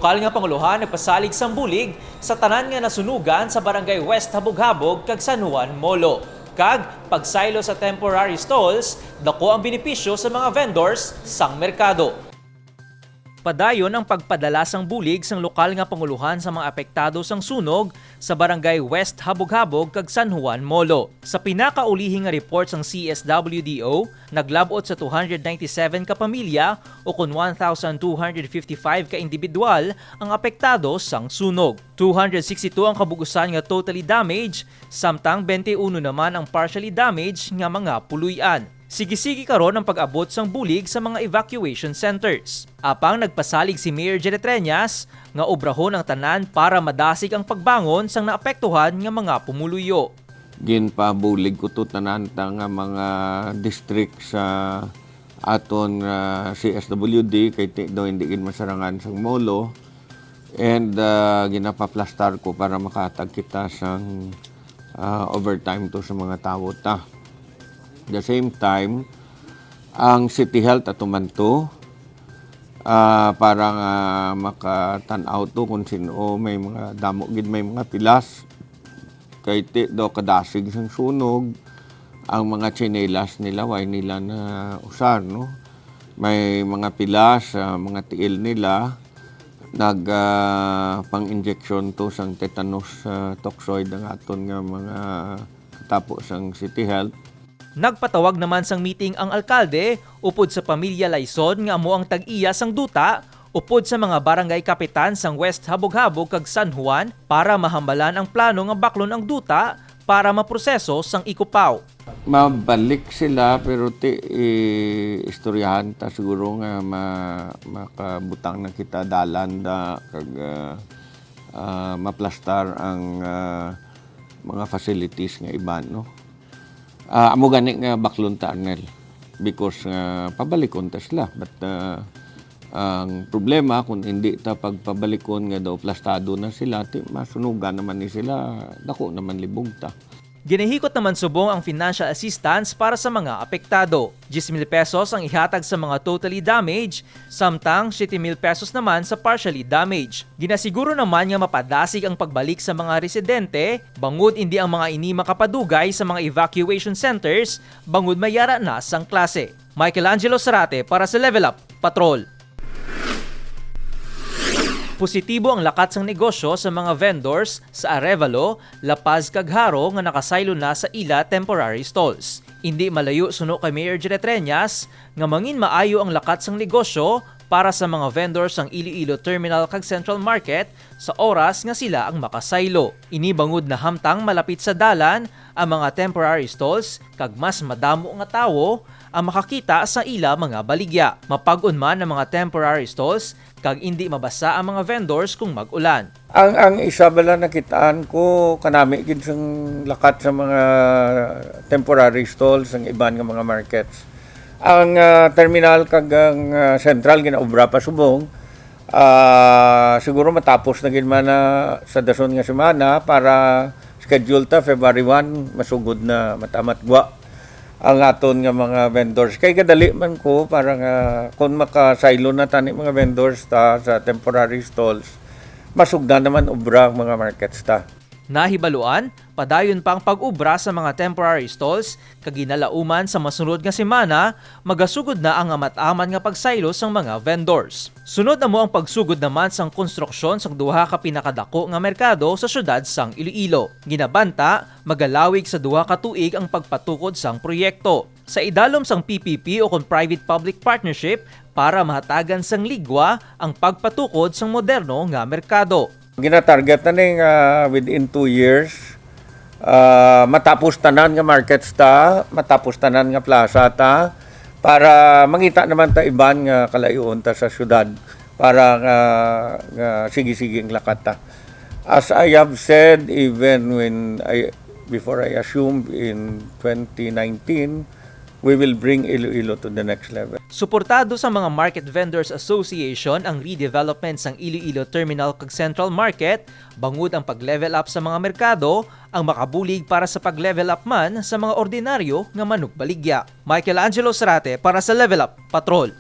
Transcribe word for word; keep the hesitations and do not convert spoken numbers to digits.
Lokal nga panguluhan nagpasalig sang bulig sa tanan nga nasunugan sa Barangay West Habog-Habog kag San Juan Molo. Kag pagsaylo sa temporary stalls, dako ang benepisyo sa mga vendors sang merkado. Padayon ang pagpadala sang bulig sang lokal nga panguluhan sa mga apektado sang sunog sa Barangay West Habog-Habog kag San Juan Molo. Sa pinakaulihi nga report sang C S W D O, naglab-ot sa two hundred ninety-seven ka pamilya, o kon one thousand two hundred fifty-five ka indibidwal ang apektado sang sunog. Two hundred sixty-two ang kabug-usan nga totally damaged, samtang twenty-one naman ang partially damaged nga mga puloy-an. Sige-sige karon ang pag-abot sang bulig sa mga evacuation centers. Apang nagpasalig si Mayor Jerry Treñas nga obrahon ang tanan para madasig ang pagbangon sang naapektuhan nga mga pumuluyo. Ginpabulig ko to tanan ta nga mga district sa aton, ah, C S W D, kay ti-, daw hindi gid masarangan sang Molo. And, ah, ginapaplastar ko para makahatag kita sang, ah, overtime to sa mga tawo ta. The same time, ang City Health ato man to, ah, para nga makatan-aw to kung sino may mga damo gid may mga pilas. Kay ti-, daw kadasig sang sunog, ang mga tsinelas nila, way nila na usar, no? May mga pilas, ah, mga tiil nila, nag, ah, pang-injection to sang tetanus, ah, toxoid ang aton nga mga katapo sang City Health. Nagpatawag naman sang meeting ang alkalde upod sa pamilya Laison nga amo ang tag-iya sang duta, upod sa mga barangay kapitan sang West Habog-Habog kag San Juan para mahambalan ang plano nga baklon ang duta para maproseso sang ikupaw. Mabalik sila, pero ti-, i-, istoryahan ta siguro nga ma-, makabutang na kita dalan da kag, ah, ah, maplastar ang, ah, mga facilities nga iban, no? Ah, amo gani nga baklon ta, Arnel, because nga pabalikon ta sila. But, ah, ang problema, kung hindi ta pagpabalikon nga daw plastado na sila, ti masunugan naman ni sila, dako naman libog ta. Ginahikot naman subong ang financial assistance para sa mga apektado. Diyes mil pesos ang ihatag sa mga totally damaged, samtang siyete mil pesos naman sa partially damaged. Ginasiguro naman nga mapadasig ang pagbalik sa mga residente, bangod indi ang mga ini makapadugay sa mga evacuation centers, bangod may yara na sang klase. Michael Angelo Sarate para sa Level Up Patrol. Positibo ang lakat sang negosyo sa mga vendors sa Arevalo, La Paz, kag Jaro nga nakasaylo na sa ila temporary stalls. Indi malayo suno kay Mayor Jerry Treñas nga mangin maayo ang lakat sang negosyo para sa mga vendors sang Iloilo Terminal kag Central Market sa oras nga sila ang makasaylo. Ini bangod nahamtang malapit sa dalan ang mga temporary stalls kag mas madamo nga tawo ang makakita sa ila mga baligya. Mapag-on man ang mga temporary stalls kag indi mabasa ang mga vendors kung mag-ulan. Ang, ang isa bala nakitaan ko, kanami gid sang lakat sa mga temporary stalls ang iban nga mga markets. Ang, ah, terminal kag ang, ah, sentral ginaobra pa subong. Ah, siguro matapos na gid man na sa dason nga semana para schedule ta February one, masugod na matamat gwa ang aton nga mga vendors. Kay kadali man ko para nga kung makasaylo na tani mga vendors ta sa temporary stalls, masugdan naman obra ang mga markets ta. Nahibaluan, padayon pa ang pag-obra sa mga temporary stalls kag ginalauman sa masunod nga semana, magasugod na ang amat-aman nga pagsaylo sang mga vendors. Sunod amo ang pagsugod naman sang konstruksyon sang duha ka pinakadako nga merkado sa siyudad sang Iloilo. Ginabanta, magalawig sa duha ka tuig ang pagpatukod sang proyekto. Sa idalom sang P P P o kon private-public partnership para mahatagan sang ligwa ang pagpatukod sang moderno nga merkado. Ginatarget na ni nga within two years, ah, matapos tanan nga markets ta, matapos tanan nga plaza ta, para mangita naman ta iban nga kalayoon ta sa syudad para nga, nga sige-sige ang lakat ta. As I have said, even when I, before I assumed in twenty nineteen, we will bring Iloilo to the next level. Suportado sa mga Market Vendors Association ang redevelopment sang Iloilo Terminal kag Central Market, bangod ang pag-level up sa mga merkado ang makabulig para sa pag-level up man sa mga ordinaryo nga manugbaligya. Michael Angelo Sarate para sa Level Up Patrol.